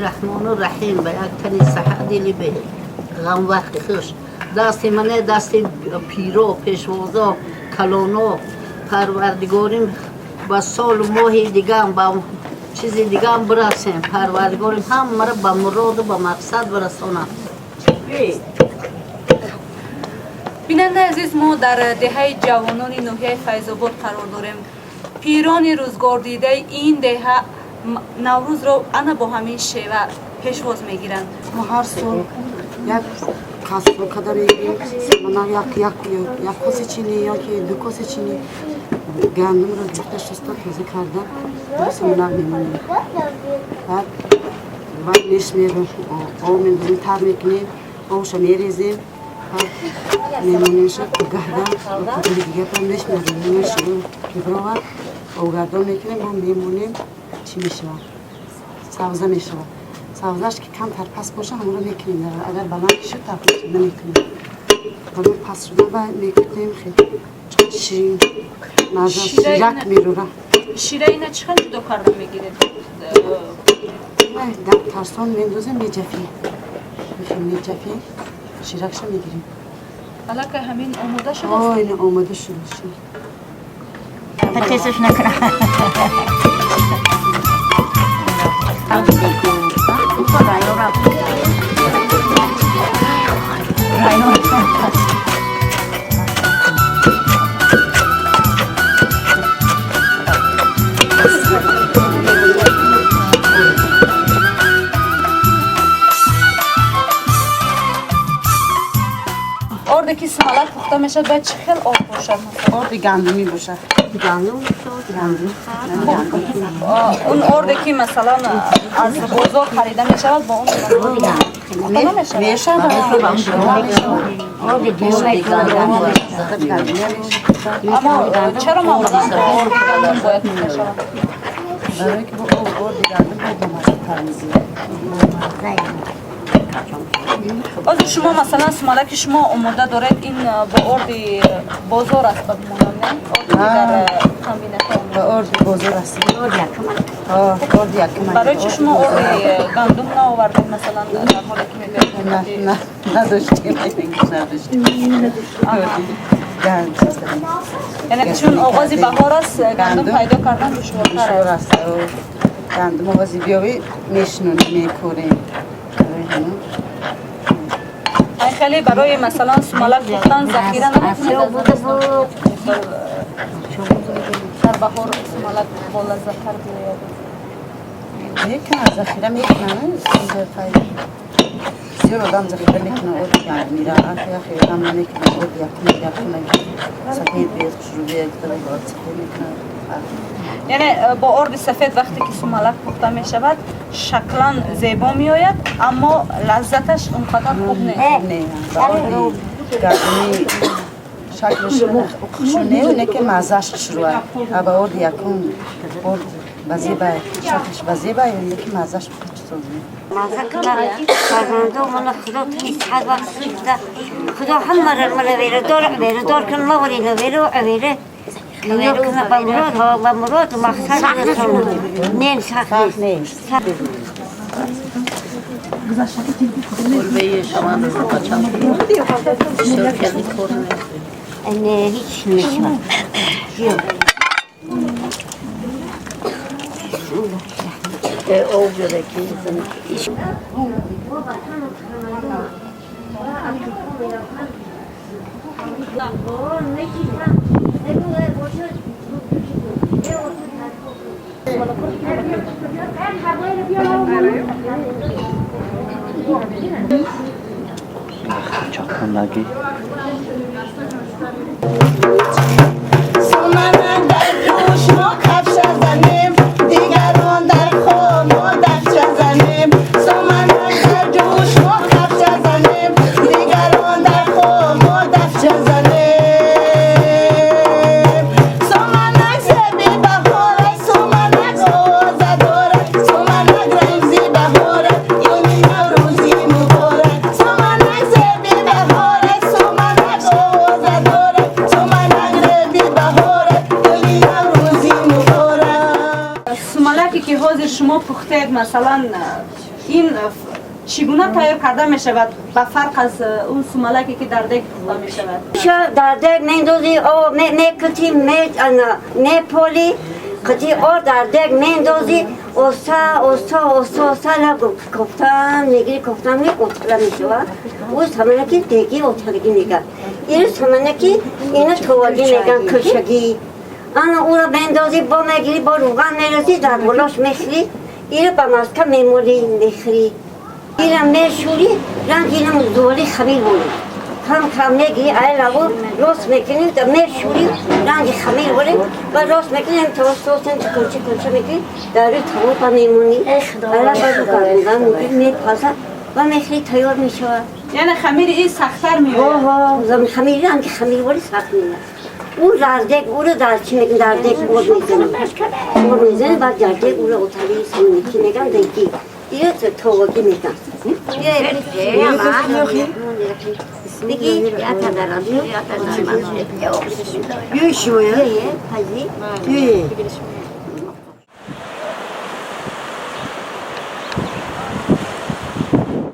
Раҳмону Раҳим. Ба як тани саҳат, дили бе ғам, вақти хуш. Дасти мане, дасти пиро, пешвозо, калоно, Парвардигорим, ба солу моҳи дигам, ба чизи дигам бирасем. Парвардигорим ҳамаро ба муроду ба мақсад бирасонам. Бинандаи азиз, мо дар деҳаи Ҷавонони ноҳияи Файзобод қарор дорем. Пирони рӯзгордидаи ин деҳа Наврӯзро ана бо ҳамин шева пешвоз мегиранд. Мо ҳар сол як касбо када мегирем, мана як коси чини ёки 2 коси чини гандумро гирифта, шуста, тоза карда, суманак мемонем. Баъд баъд неш об мендозем, тар мекунем, обша мерезем, баъд мемонемша гаҳда кугули дигар ба неш мерем, мебировад, обгардон мекунем, бо мемонем. Чӣ мешавад? Савза мешавад. Савзаш ки камтар паст боша, ҳамонро мекунем. Агар баланд шуд, намекунем. Ҳамон паст шуда ба мекунем, хеле ширин маза ширак мерора. Шира ина чӣ хел ҷудо карда мегиред? Дар тарсон мендозем, меҷафем, меҷафем, ширакша мегирем. Аллакай ҳамин омода шудааст? Ина омода шуда. Патесаш накунам. Орде ки сумалак пухта мешавад, бояд чӣ хел орд бошад? Орди гандумӣ бошад. Гандум. Он орде ки, масалан, аз бозор харида мешавад, бо он пухта намешавад? Мешавад. Аммо чаро маъмулан бо орди гандум бояд пухта шавад? Барои ки бо орди гандум бомаззатар мезиёд. Ҳозир шумо, масалан, сумалаки шумо омода доред, ин бо орди бозор аст, ба гумонам, не? Орди дар комбината? Ба орди бозор аст. Орди якум. Барои чӣ шумо орди гандум наовардед, масалан, дар ҳоле ки мегӯед? Надоштем, надоштем. Яъне чун оғози баҳор аст, гандум пайдо кардан душвортар аст? Гандум оғози биёвӣ, мешинонем, мекорем. Хеле барои, масалан, сумалак пухтан захира намекунед? Дар баҳор сумалак болаззаттар биёяд. Мекунад, захира мекунад. Бисёр одам захира мекунад орди гандумира, яхе одам намекунад. Орди якум якум сафед биёд, хушрӯ биёд, сафед мекунад. Яъне бо орди сафед вақте ки сумалак пухта мешавад, шаклан зебо меояд, аммо лаззаташ он қадар хуб нест. Не, ба орди гандумӣ шаклаш хушрӯ не, лекин маззааш хушрӯа. А ба орди якум орд базеба, шаклаш базеба, лекин маззаш чизоз не. Маза кунад фарзандо мана, Худо сиҳат вақт Худо ҳамаро мана верадор верадор кун, мавалина веро вере веро ба мурод, ба мурод мақсад расонад. Не, сахт нест. Гурбаи шумо бачам бисёр хеле кор. Не, ҳеч намешавад. Об ки. Чакандаги. Суманак дар ҷӯш мо кафша занем, дигарон дар хоб, мо дафча занем. Суманак дар ҷӯш мо кафша занем, дигарон дар хоб, мо дафча занем. Суманак зеби баҳора, суманак овоза дорад, суманак рамзи баҳора, ёни Наврӯзи муборак. Суманак зеби баҳора, суманак овоза дорад, суманак зеби баҳора, ёни Наврӯзи муборак. Сумалаке ки ҳозир шумо пухтед, масалан, Ин чӣ гуна тайёр карда мешавад, ба фарқ аз он сумалаке, ки дар дег пухта мешавад? Дар дег мендозӣ, об мекути, меполӣ, қити ор дар дег мендозӣ, оста оста оста оста кофтан мегири, кофтан отала мешавад. Ӯ саманаки деги оталагӣ меган. Ин саманаки ина товагӣ меган, кӯшагӣ. Ана ӯро мендозӣ, бо мегири, бо руған меразӣ, дар болош мехӯри, ира ба маска мемолӣ, мехӯри. Ира мешӯри, ранг ина зуҳри хамир монӣ. Кам кам мегири, айлаву рост мекунӣ, мешӯри, ранги хамир борӣ ва рост мекунӣ, ҳам тавассутан кунча кунча мекунӣ, дар рӯи тавоба мемонӣ. Айла ба руған мегири, мепаза ва мехӯри, тайёр мешавад. Яъне хамири ин сахттар меояд? Хамири ранги хамир борӣ, сахт меояд. Ӯ дар дег, ӯро дар чӣ мекунӣ, дар дег ор мезанӣ, ор мезанӣ, баъд дар дег ӯро отали саманаки меган, деги ира товагӣ меган. Бигӣ. Биёй шимоя. Пази. Биёй.